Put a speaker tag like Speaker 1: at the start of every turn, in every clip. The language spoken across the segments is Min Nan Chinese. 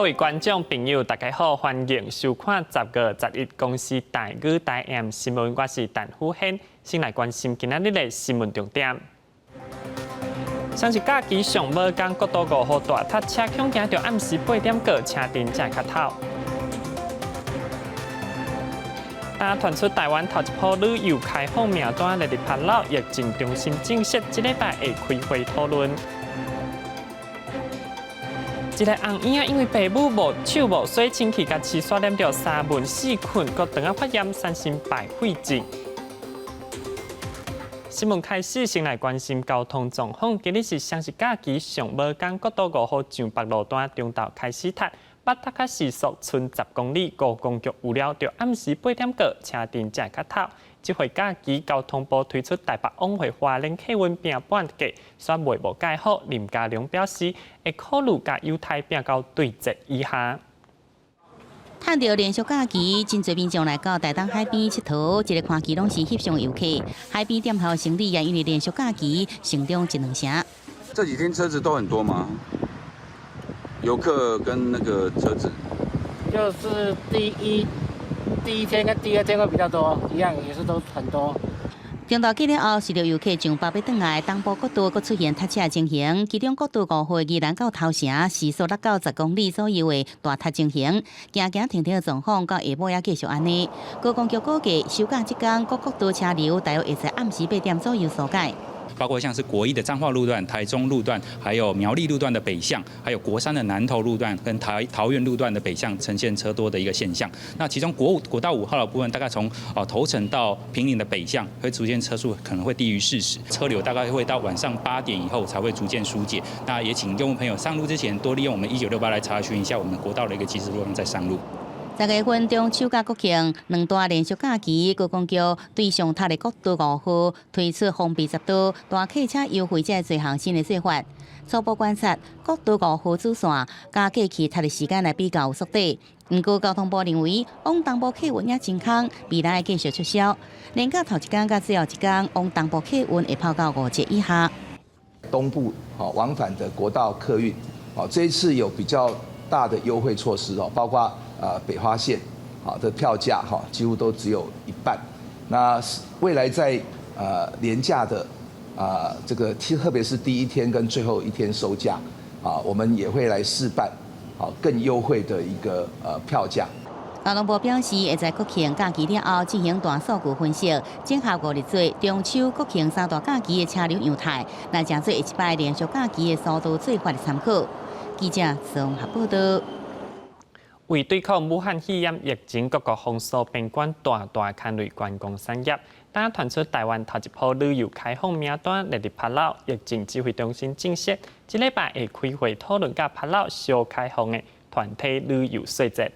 Speaker 1: 位觀眾朋友，大家好，歡迎收看10月11公視台語台 M 新聞，我是陳虎軒，先來關心今仔日的新聞重點。雙十假期上尾工，國道五號大塞車，恐驚著暗時八點過，車陣才會較透。今傳出台灣頭一波旅遊開放名單列入拍老，疫情中心證實，這禮拜會開會討論。一个紅嬰仔因為爸母無手無洗清氣，共刺痧染著沙門氏菌，閣腸仔發炎，產生敗血症。新聞開始，先來關心交通狀況。今日是雙十假期上尾工，國道五號上北路段中晝開始塞，北塞到時速賰10公里，高公局預料著暗時八點過，車陣才會較透。這回假期交通部推出台北往回花蓮客運平半價，煞賣無蓋好。林佳龍表示，會考慮共優待拼到對折以下。
Speaker 2: 趁著連續假期，真濟民眾來到台東海邊𨑨迌，一个看起攏是翕相遊客。海邊店頭生意也因為連續假期成長一兩成。
Speaker 3: 這幾天車子都很多嗎？遊客跟那個車子，
Speaker 4: 就是第一天跟第二天會比較多，一樣也是都很多。
Speaker 2: 中晝過了後，隨著遊客上北欲轉來，東部國道閣出現塞車情形。其中國道五號宜蘭到頭城時速6到10公里左右的大塞情形，行行停停的狀況到下晡也繼續按呢。高公局估計收假這工各國道車流大約會在暗時八點左右疏解。
Speaker 5: 包括像是國一的彰化路段、台中路段，還有苗栗路段的北向，還有國三的南投路段跟台桃園路段的北向呈現車多的一個現象。那其中國道5號的部分，大概從頭城到坪林的北向，會出現車速可能會低於40，車流大概會到晚上8點以後才會逐漸疏解。那也請用戶朋友上路之前，多利用我們1968來查詢一下我們國道的一個即時路況再上路。
Speaker 2: 10月份中秋佮國慶兩大連續假期，觀光局對上塞的國道五號推出封閉十道大客車優惠，這個項新的做法。初步觀察，國道五號主線佮過去塞的時間來比較有縮短。毋過交通部認為，往東部客運也真空，未來會繼續促銷。連假頭一工佮最後一工，往東部客運會跑到5折以下。
Speaker 6: 東部往返的國道客運，這一次有比較大的優惠措施哦，包括北花線的票價幾乎都只有一半。那未來在連假的這個特別是第一天跟最後一天收假啊，我們也會來試辦更優惠的一個票價。
Speaker 2: 交通部表示，會在國慶假期了後進行大數據分析，整合五日節、中秋、國慶三大假期的車流樣態，來成做下一擺連續假期的疏導做法的參考。記者綜合報道。
Speaker 1: 為對抗武漢肺炎疫情，各國封鎖邊關，大大牽累觀光產業。今傳出台灣頭一波旅遊開放名單列入帕勞，疫情指揮中心證實，這禮拜會開會討論佮帕勞相開放的團體旅遊細節。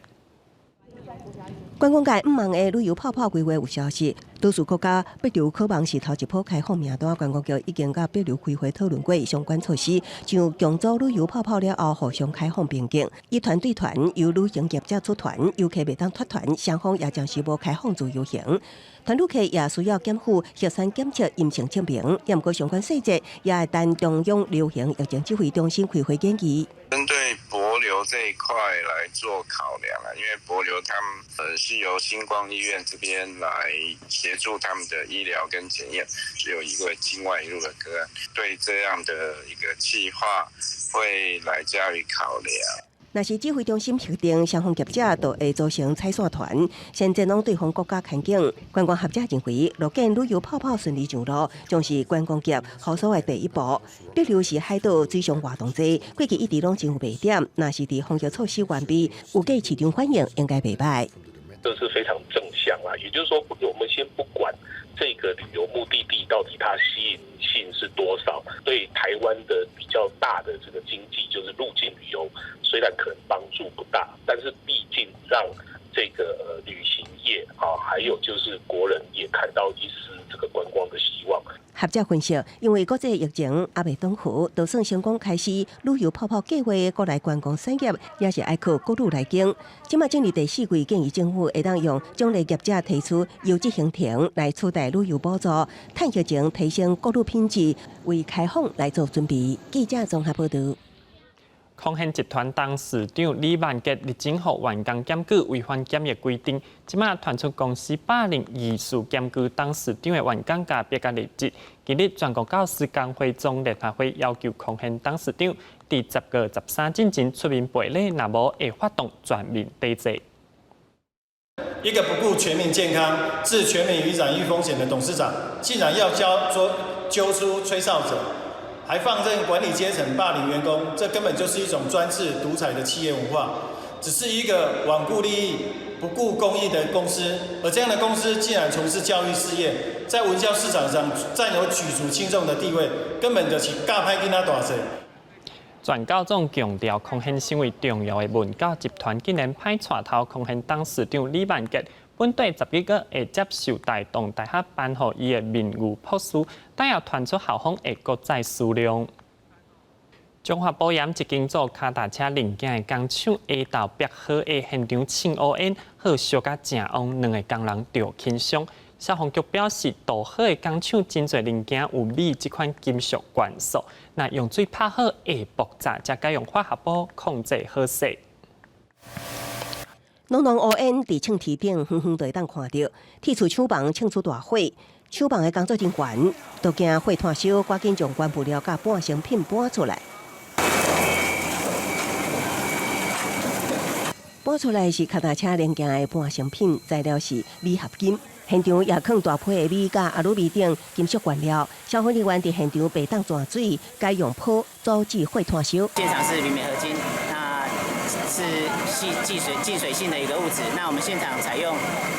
Speaker 7: 觀光界毋望的旅遊泡泡規劃有消息，多數國家帛琉可望是頭一波開放名單，觀光局已經佮帛琉開會討論過相關措施，像強組旅遊泡泡了後互相開放邊境，以團對團由旅行業者出團，遊客袂當脫團，雙方也暫時無開放自由行，團旅客也需要檢附核酸檢測陰性證明，毋過相關細節也會等中央流行疫情指揮中心開會研議。
Speaker 8: 針對帛琉這一塊來做考量啊，因為帛琉他們是由新光醫院這邊來協助他們的醫療跟檢驗，只有一個境外移入的個案，對這樣的一個計劃會來加以考量。
Speaker 7: 若是指揮中心核定，雙方業者就會組成踩線團，先前往對方國家勘景。觀光學者認為，若見旅遊泡泡順利上路，將是觀光業復甦的第一步。帛琉是海島水上活動濟，過去一直攏真有賣點。若是佇防疫措施完備，預計市場反應應該袂䆀。
Speaker 9: 這是非常正向啊，也就是說，我們先不管這個旅遊目的地到底它吸引性是多少，對台灣的比較大的這個經濟，就是入境旅遊，雖然可能幫助不大，但是畢竟讓這個旅行業啊，還有就是國人也看到一絲這個觀光的希望。
Speaker 7: 學者分析，因為國際疫情猶未轉好，就算成功開始旅遊泡泡計劃，國內觀光產業也是愛靠國旅來撐。這馬進入第四季，建議政府會當用獎勵業者提出優質行程來取代旅遊補助，趁疫情提升國旅品質，為開放來做準備。記者綜合報道。
Speaker 1: 康軒集團董事長李萬杰日前予員工檢舉違反檢疫規定，這馬傳出公司霸凌疑似檢舉董事長的員工共逼共離職。今日全國教師工會總聯合會要求康軒董事長佇10月13進前出面賠禮，若無會發動全面抵制。
Speaker 10: 一個不顧全民健康、置全民於染疫風險的董事長，竟然要交揪揪出吹哨者，還放任管理階層霸凌員工，這根本就是一種專制獨裁的企業文化。只是一個罔顧利益、不顧公益的公司，而這樣的公司竟然從事教育事業，在文教市場上佔有舉足輕重的地位，根本就是教歹囡仔大細。
Speaker 1: 全教總強調，康軒成為重要的文教集團，竟然歹帶頭康軒董事長李萬杰，本底11月會接受大同大學頒予伊的名譽博士，但也傳出校方會閣再思量。中華保鹽一間做跤踏車零件的工廠，下晝滅火的現場衝烏煙，火燒甲誠旺，兩个工人著輕傷。消防局表示，導火的工廠真濟零件有鎂這款金屬元素，若用水拍火會爆炸，才改用化學布控制火勢。
Speaker 7: 濃濃烏煙佇廠梯頂，遠遠就會當看著，鐵厝廠房衝出大火，廠房的工作人員都驚火湠燒，趕緊將原物料佮半成品搬出來。搬出來是跤踏車零件的半成品，材料是鎂合金。現場也囥大批的鎂佮阿魯米等金屬原料。消防人員佇現場白擋泉水，改用泡阻止火湠燒。
Speaker 11: 現場是鋁鎂合金，那是吸浸水浸水性的一個物質。那我們現場採用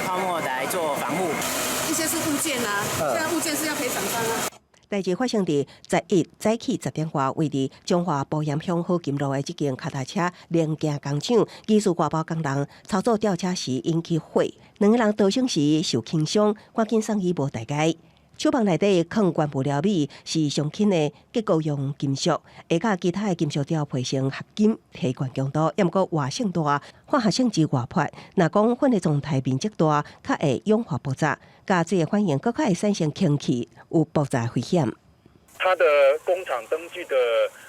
Speaker 11: 泡沫來做防護。
Speaker 12: 一些是物件啊，現在物件是要賠廠商啊。
Speaker 7: 代誌發生佇11早起10點外，位佇彰化埔鹽鄉好金路的這間跤踏車零件工廠，技術外包工人操作吊車時引起火，兩个人逃生時受輕傷，趕緊送醫無大礙。廠房內底囥原物料鎂是上輕的結構用金屬，會佮其他的金屬調配成合金，提懸強度，抑毋過活性大，化學性質活潑。若講粉的狀態面積大，較會氧化爆炸，佮水的反應，閣較會產生氫氣，有爆炸危險。
Speaker 13: 它的工廠登記的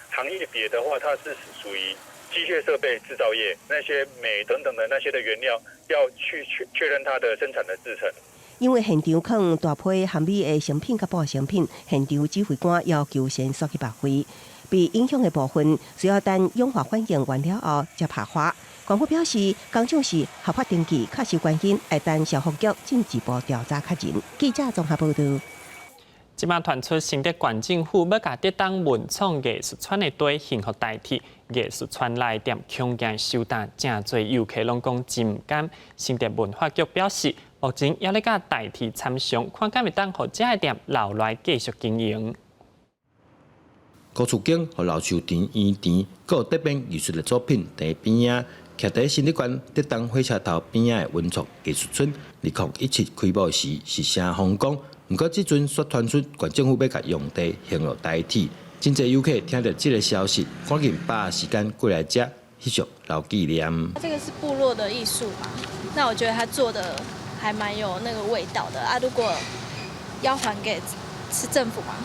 Speaker 13: 行業別的話，它是屬於機械設備製造業，那些鎂等等的那些的原料，要去確認它的生產的製程。
Speaker 7: 因為現場囥大批含鎂的成品佮半成品，現場指揮官要求先煞去白灰。被影響的部分需要等氧化反應完了後才拍花。官府表示，工廠是合法登記，確實原因愛等消防局進一步調查確認。記者綜合報導。
Speaker 1: 這馬傳出新竹縣政府欲共竹東文創藝術村的地還予台鐵，藝術村內店恐驚收擔，誠濟遊客攏講真毋甘。新竹文化局表示，目前猶咧佮台鐵參詳，看敢會當予這个店留來繼續經營。
Speaker 14: 高厝景予老樹田、園田，閣有竹編藝術的作品佇邊仔，徛佇新竹縣竹東火車頭邊仔的文創藝術村，2017開幕時是誠風光，毋過這陣煞傳出縣政府欲共用地還予台鐵，真濟遊客聽著這个消息，趕緊把握時間過來遮翕相留紀念。
Speaker 15: 這個是部落的藝術嘛？那我覺得他做的還蠻有那個味道的啊！如果要還給是政府嗎？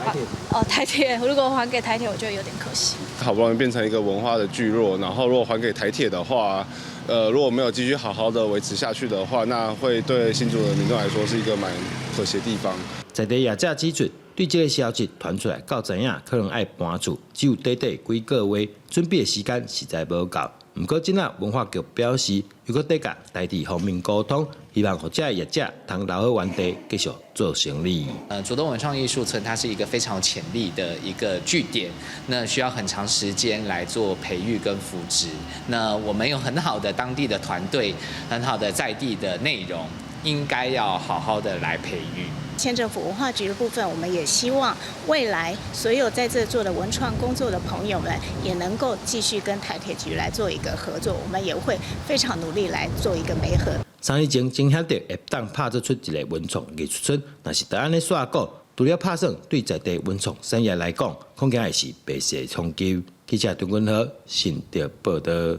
Speaker 4: 台鐵
Speaker 15: 哦，台鐵如果還給台鐵，我覺得有點可惜。
Speaker 16: 好不容易變成一個文化的聚落，然後如果還給台鐵的話，如果沒有繼續好好的維持下去的話，那會對新竹的民眾來說是一個蠻可惜的地方。
Speaker 14: 在地業者指出，對這个消息傳出來，到知影可能愛搬厝，只有短短幾個月，準備的時間實在無夠。毋過，這馬文化局表示，猶閣咧共台鐵方面溝通，希望予這个業者通留予原地繼續做生意。
Speaker 17: 竹東文創藝術村，它是一個非常有潛力的一個據點，那需要很長時間來做培育跟扶植。那我們有很好的當地的團隊，很好的在地的內容，應該要好好的來培育。
Speaker 18: 縣政府文化局的部分，我們也希望未來所有在這做的文創工作的朋友們，也能夠繼續跟台鐵局來做一個合作，我們也會非常努力來做一個媒合。
Speaker 14: 3年前，真曉得會當拍造出一个文創藝術村，若是就按呢煞閣，除了拍算，對在地文創產業來講，恐驚會是白色衝擊。記者張君和新竹報導。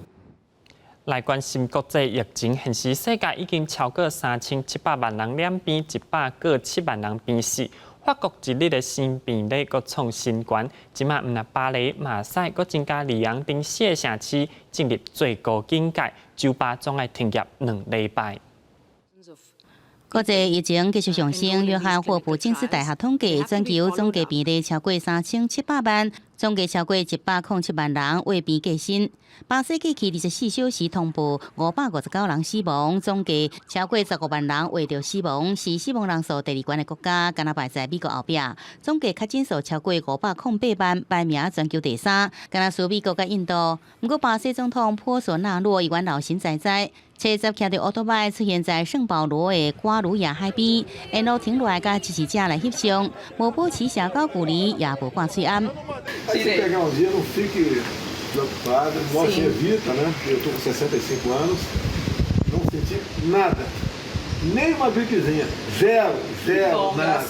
Speaker 1: 來關心國際疫情，現時世界已經超過3700萬人染病，100過7萬人病死。法國一日的新病例閣創新懸，這馬毋但巴黎、馬賽，閣增加里昂等四个城市進入最高警戒，酒吧總愛停業2禮拜。
Speaker 2: 國際疫情繼續上升，約翰霍普金斯大學統計，全球總計病例超過3700萬，總計超過107萬人患病過身。巴西過去24小時通報559人死亡，總計超過15萬人患著死亡，是死亡人數第二懸的國家，敢若排在美國後壁。總計確診數超過508萬，排名全球第三，敢若輸美國佮印度。毋過巴西總統波索納洛依然老神在在，初十騎著歐多擺出現在聖保羅的瓜魯亞海邊，沿路停落來佮支持者來翕相，無保持社交距離，也無掛喙罨。
Speaker 19: Preocupado, morte evita, né? Eu estou com 65 anos, não senti nada, nem uma gripezinha, zero, zero, nada.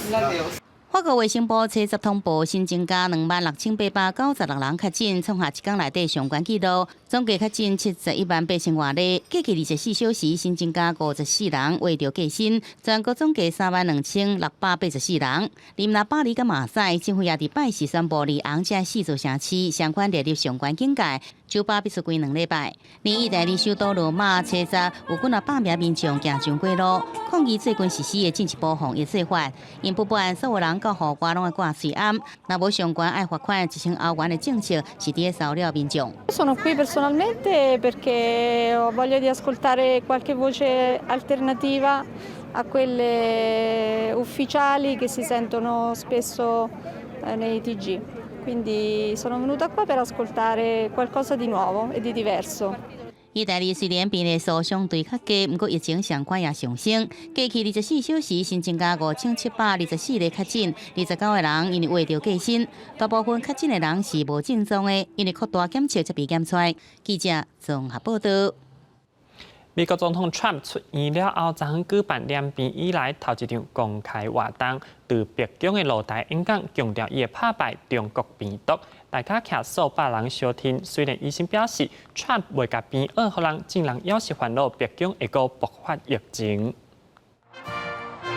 Speaker 2: 法國衛生部初十通報新增加26,896人確診，創下一工內底上懸紀錄，總計確診71萬8千外例。過去24小時新增加54人患著過身，全國總計32,684人。另外巴黎佮馬賽政府也佇拜四宣布，里昂這四座城市相關列入上懸警戒，酒吧必須關2禮拜。連意大利首都羅馬初十有幾若百名民眾行上街路，抗議最近實施的進一步防疫做法。𪜶不滿所有人到戶外攏愛掛喙罨，若無上懸愛罰款1000歐元的政策，是佇咧騷擾民眾。
Speaker 20: Sono qui personalmente perché ho voglia di ascoltare qualche voce alternativa a quelle ufficiali che si sentono spesso nei TG. Quindi sono venuta qua per ascoltare qualcosa di nuovo e di diverso.
Speaker 2: 意大利雖然病例數相對較低，毋過疫情相關也上升。過去24小時新增加5724例確診，29個人因為患著過身。大部分確診的人是無症狀的，因為擴大檢測才被檢出來。記者綜合報道。
Speaker 1: 美國總統川普出院了後，昨昏舉辦染病以來頭一場公開活動，佇白宮的露台演講，強調伊會拍敗中國病毒。大家徛數百人相聽，雖然醫生表示，川普袂共病僫予人，眾人猶是煩惱白宮會閣爆發疫情。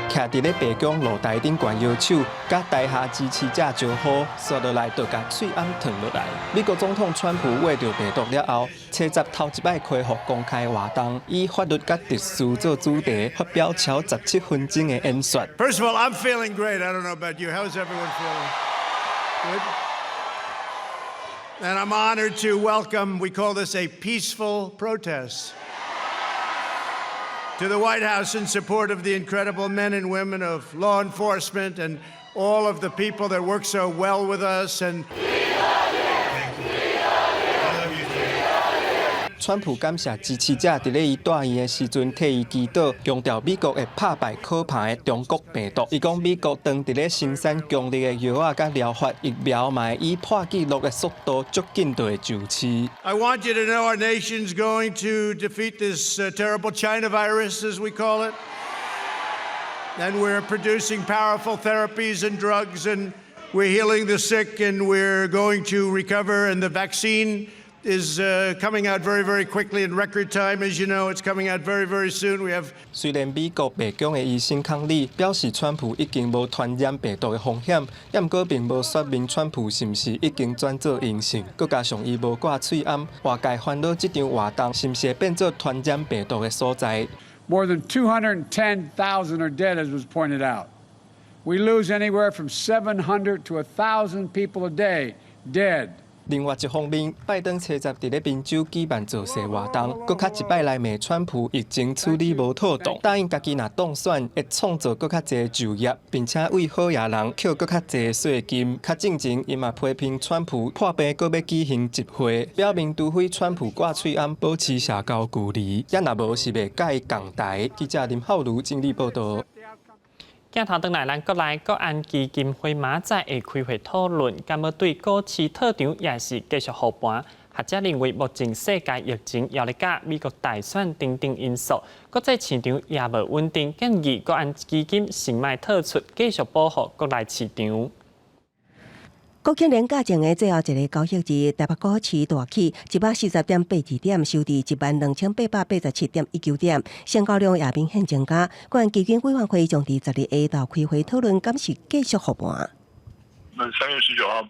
Speaker 21: 徛佇咧白宮露台頂懸搖手，佮台下支持者招呼，紲落來就共喙罨褪落來。美國總統川普患著病毒了後，初十頭一擺恢復公開活動，以法律佮秩序做主題，發表超17分鐘的演說。
Speaker 22: First of all, I'm feeling great. I don't know about you. How's everyone feeling? Good. And I'm honored to welcome, we call this a peaceful protest, to the White House in support of the incredible men and women of law enforcement and all of the people that work so well with us. And I love you too.
Speaker 21: 川普感謝支持者佇咧伊住院的時陣替伊祈禱，強調美國會拍敗可怕的中國病毒。伊講美國當佇咧生產強力的藥仔佮療法疫苗，嘛會以破紀錄的速度足緊就會上市。
Speaker 22: I want you to know our nation's going to defeat this terrible China virus, as we call it. And we're producing powerful therapies and drugs, and we're healing the sick, and we're going to recover. And the vaccine is coming out very, very quickly in record time. As you know, it's coming out very, very soon. We have
Speaker 21: 雖然美國白宮的醫生康利表示，川普已經無傳染病毒的風險，也毋過並無說明川普是毋是已經轉做陰性。閣加上伊無掛喙罨，外界煩惱這場活動是毋是會變做傳染病毒的所在。
Speaker 23: More than 210,000 are dead, as was pointed out. We lose anywhere from 700 to 1,000 people a day dead.
Speaker 21: 另外一方面，拜登初十佇咧賓州舉辦造勢活動，閣較一擺來罵川普疫情處理無妥當，答應家己若當選，會創造閣較濟就業，並且為好野人扣閣較濟稅金。較進前，伊嘛批評川普破病閣欲舉行集會，表明除非川普掛喙罨保持社交距離，也若無是袂共伊仝台。記者林浩如整理報道。
Speaker 1: 鏡頭轉來，咱國內國安基金會明仔載會開會討論，敢欲對股市退場，抑是繼續護盤。學者認為，目前世界疫情壓力佮美國大選等等因素，國際市場也無穩定，建議國安基金先莫退出，繼續保護國內市場。
Speaker 7: 國慶連假前的最後一个交易日，台北股市大起140.82點，收佇12,887.19點，成交量也明顯增加。國安基金委員會將佇12下晝開會討論，敢是繼續護盤。
Speaker 3: 那3月19號8523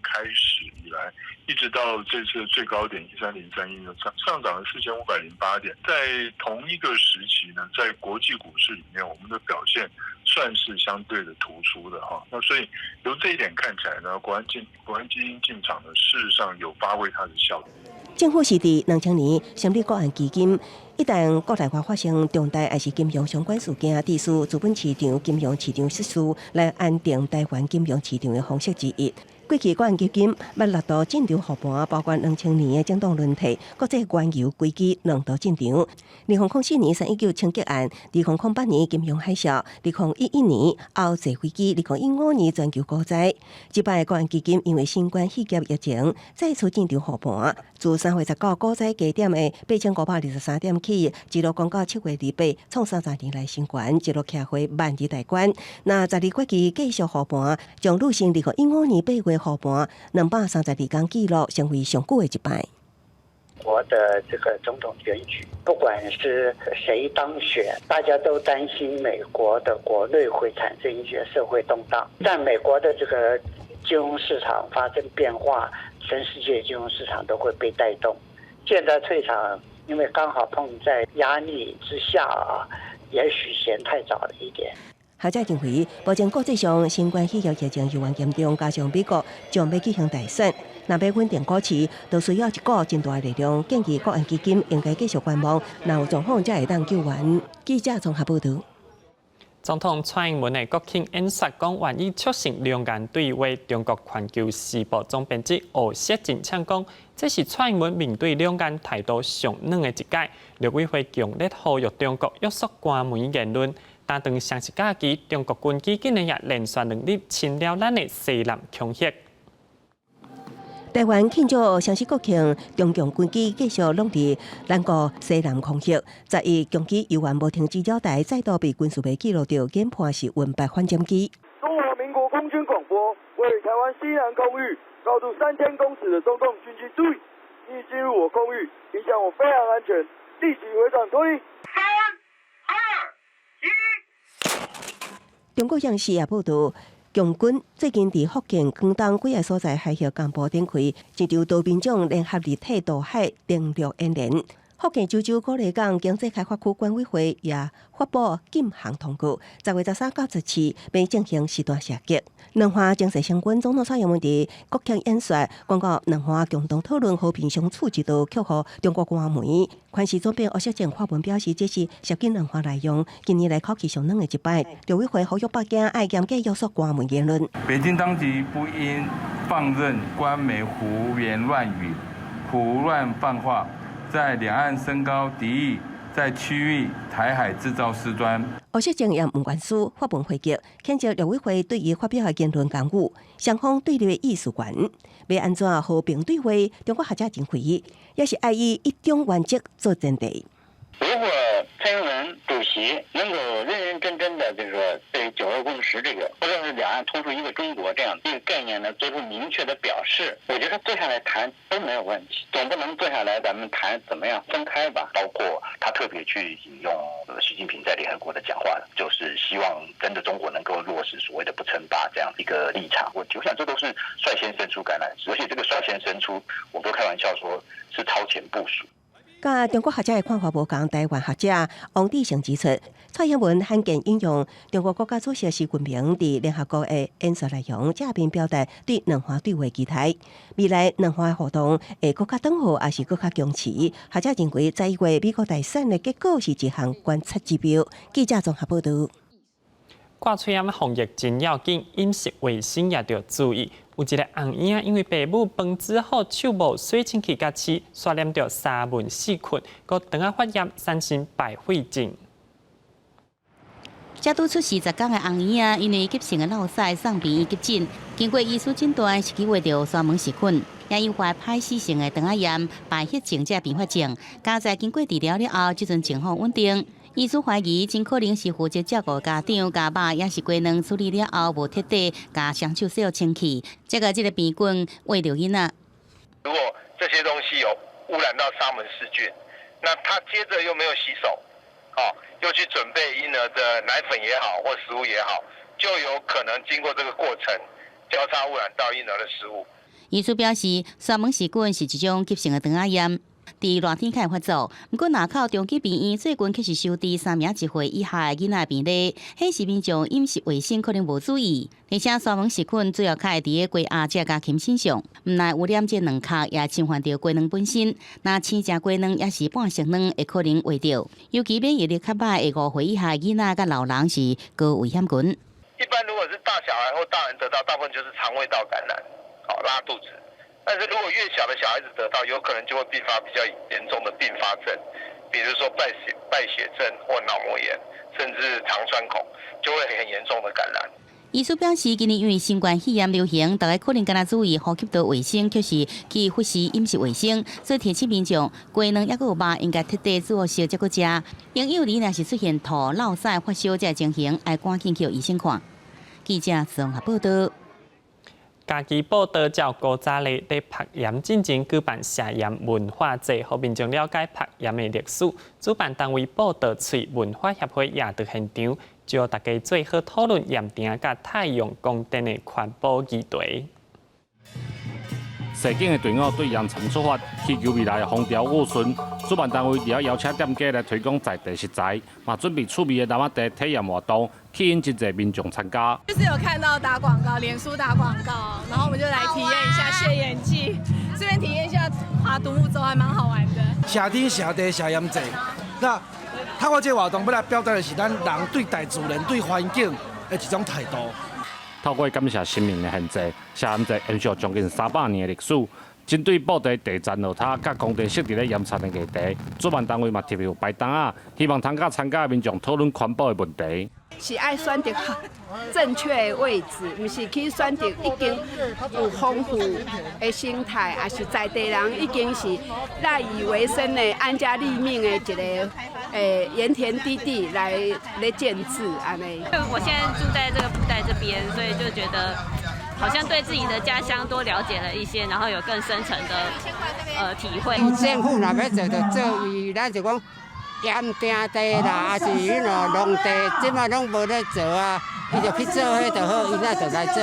Speaker 3: 開始以來，一直到這次最高點13031，上漲了4508點。在同一個時期呢，在國際股市裡面，我們的表現算是相對的突出的哈。那所以由這一點看起來呢，國安基金進場呢，事實上有發揮它的效果。
Speaker 7: 政府是佇2000年成立國安基金，一旦國內外發生重大抑是金融相關事件，致使資本市場、金融市場失序，來安定台灣金融市場的方式之一。過去國安基金捌六度進場護盤，包括2000年的政黨輪替、國際原油危機兩度進場。2004年319槍擊案，2008年金融海嘯，2011年歐債危機，2015年全球股災。這擺國安基金因為新冠肺炎疫情再次進場護盤，自3月19股災低點的8523點起，一路攻到7月28，創30年來新高，一路徛回萬二大關。若十二月期繼續護盤，將履新2015年8月護盤232天紀錄，成為上久的一擺。
Speaker 5: 國的這個總統選舉，不管是誰當選，大家都擔心美國的國內會產生一些社會動盪。但美國的這個金融市場發生變化，全世界金融市場都會被帶動。現在退場，因為剛好碰在壓力之下啊，也許嫌太早了一點。
Speaker 7: 學者認為，目前國際上新冠肺炎疫情猶原嚴重，加上美國將欲舉行大選，若欲穩定股市，都需要一股真大的力量。建議國安基金應該繼續觀望，若有狀況才會當救援。記者綜合報導。
Speaker 1: 總統蔡英文的國慶演說講，願意促成兩岸對話。中國環球時報總編輯胡錫進嗆講，這是蔡英文面對兩岸態度上軟的一擺。陸委會強烈呼籲中國約束官媒言論。但當雙十假期，中國軍機竟然也連續2日侵擾咱的西南空域。
Speaker 7: 台灣慶祝雙十國慶，中共軍機繼續攏佇咱國西南空域。11共機猶原無停止擾台，再度被軍事媒記錄著，研判是運八反潛機。
Speaker 6: 中華民國空軍廣播，位於台灣西南空域，高度3000公尺的中共軍機注意，已進入我空域，影響我飛航安全，立即回轉脫離。三、二、一。
Speaker 7: 中國央視也報導，共軍最近佇福建、廣東幾个所在海峽東部展開一場多兵種聯合立體導海登陸演練。福建漳州鼓里港經濟開發區管委會也發布禁航通告，10月13到14欲進行實彈射擊。兩岸情勢升溫，總統蔡英文佇國慶演說，講到兩岸共同討論和平相處之道，卻予中國官媒。環時總編胡錫進發文表示，這是涉及兩岸內容，近年來口氣上軟的一擺。陸委會呼籲北京愛嚴格約束官媒言論。
Speaker 24: 北京當局不應放任官媒胡言亂語、胡亂放話，在兩岸升高敵意，在區域台海製造事端。
Speaker 7: 胡錫進也毋願輸發文回擊，譴責陸委會對伊發表的言論干預，雙方對立的意思懸。欲按怎和平對話，中國學者認為，也是愛以一中原則做前提。
Speaker 25: 如果蔡英文主席能夠認認真真的，就是說對九二共識這個，或者是兩岸同屬一個中國這樣一個概念呢，做出明確的表示，我覺得坐下來談都沒有問題。總不能坐下來咱們談怎麼樣分開吧？
Speaker 26: 包括他特別去引用習近平在聯合國的講話，就是希望真的中國能夠落實所謂的不稱霸這樣一個立場。我想這都是率先伸出橄欖枝，而且這個率先伸出，我都開玩笑說是超前部署。
Speaker 7: 佮中國學者的看法無仝，台灣學者王志成指出，蔡英文罕見引用中國國家主席習近平佇聯合國的演說內容，正面表達對兩岸對話期待。未來兩岸互動會閣較轉好，抑是閣較僵持？學者認為，11月美國大選的結果是一項觀察指標。記者綜合報導。
Speaker 1: 掛喙罨防疫真要緊，飲食衛生也著注意。有一个紅嬰仔，因為爸母飯煮好手無洗清氣共飼，煞染著沙門氏菌，閣腸仔發炎，產生敗血症。
Speaker 2: 才拄出世10工的紅嬰仔，因為急性的落屎送病院急診，經過醫師診斷是去患著沙門氏菌，也引發歹死性的腸仔炎、敗血症這併發症。佳哉經過治療了後，這陣情況穩定。醫師懷疑，真可能是負責照顧家長共肉抑是雞卵處理了後無徹底共雙手洗清氣，才共這个病菌餵著囡仔。
Speaker 8: 如果這些東西有污染到沙門氏菌，那他接着又沒有洗手，哦，又去準備嬰兒的奶粉也好或食物也好，就有可能經過這個過程交叉污染到嬰兒的食物。
Speaker 2: 醫師表示，沙門氏菌是一種急性的腸仔炎，佇熱天較會發作。毋過，林口長崎病院最近卻是收治3名1歲以下的囡仔病例，顯示民眾飲食衛生可能無注意。而且，沙門氏菌主要較會佇個雞鴨這家禽身上，毋但污染這卵殼，也侵犯著雞卵本身。若生食雞卵抑是半熟卵，會可能患著。尤其免疫力較䆀的5歲以下囡仔佮老人是高危險群。
Speaker 8: 一般如果是大小孩或大人得到，大部分就是腸胃道感染，好拉肚子。但是如果越小的小孩子得到，有可能就會併發比較嚴重的併發症，比如說敗血症或腦膜炎，甚至腸穿孔，就會很嚴重的感染。
Speaker 2: 醫師表示，今年因為新冠肺炎流行，大家可能敢若注意呼吸道衛生，卻是去忽視飲食衛生，所以提醒民眾，雞卵抑閣有肉應該徹底煮熟才閣食。嬰幼兒若是出現吐、落屎、發燒這情形，愛趕緊去予醫生看。記者綜合報道。
Speaker 1: 嘉義報道照古早咧，佇曝鹽進前舉辦卸鹽文化節，予民眾了解曝鹽的歷史。主辦單位寶島翠文化協會也佇現場，招大家做伙討論鹽埕佮太陽光電的環保議題。
Speaker 9: 踅景的隊伍對鹽塹出發，祈求未來的風調雨順。主辦單位除了邀請店家來推廣在地食材，嘛準備趣味的籃仔地體驗活動，吸引真濟民眾參加。
Speaker 10: 就是有看到打廣告，臉書打廣告，然後我們就來體驗一下卸鹽季，順便體驗一下划獨木舟，還蠻好玩的。
Speaker 11: 謝天謝地謝鹽祭，那透過這個活動，欲來表達的是咱人對大自然、對環境的一種態度。
Speaker 9: 透過感謝神明的獻祭，卸鹽祭延續將近300年的歷史。針對布袋地層落塌佮光電設佇咧鹽塹的議題，主辦單位嘛特別有擺檔仔，希望通佮參加的民眾討論環保的問題。
Speaker 12: 是愛選擇正確的位置，毋是去選擇已經有豐富的生態，抑是在地人已經是賴以為生的安家立命的一个鹽田基地來建置按呢。
Speaker 13: 我現在住在這個布袋這邊，所以就覺得好像對自己的家鄉多了解了一些，然後有更深層的體會。
Speaker 27: 政府若欲做就做，伊咱就講鹽埕地啦，抑是彼落農地，這擺攏無咧做啊，伊就去做彼就好，伊若就來做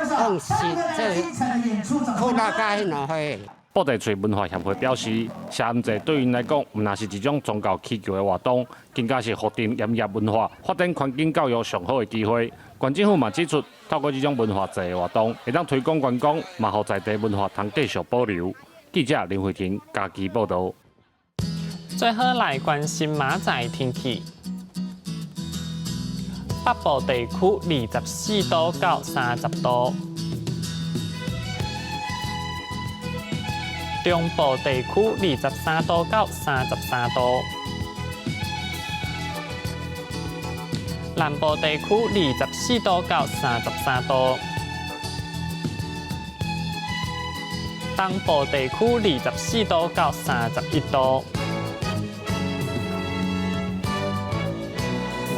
Speaker 27: 放實做擴大佮彼落貨。
Speaker 9: 布袋翠文化協會表示，卸鹽祭對𪜶來講，毋但是一種宗教祈求的活動，更加是發展鹽業文化、發展環境教育上好的機會。縣政府嘛指出，透過這種文化祭的活動，會當推廣觀光，嘛予在地文化通繼續保留。記者林慧婷嘉義報導。
Speaker 1: 最後來關心明仔天氣，北部地區24度到30度。中部地區23度到33度，南部地區24度到33度，東部地區24度到31度，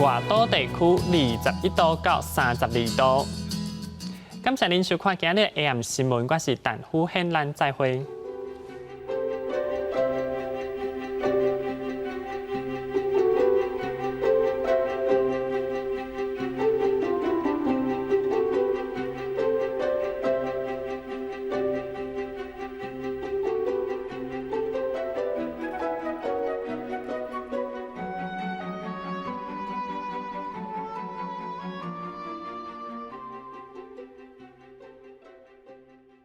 Speaker 1: 外島地區21度到32度。感謝您收看今日 AM 新聞，我是陳富憲，咱再會。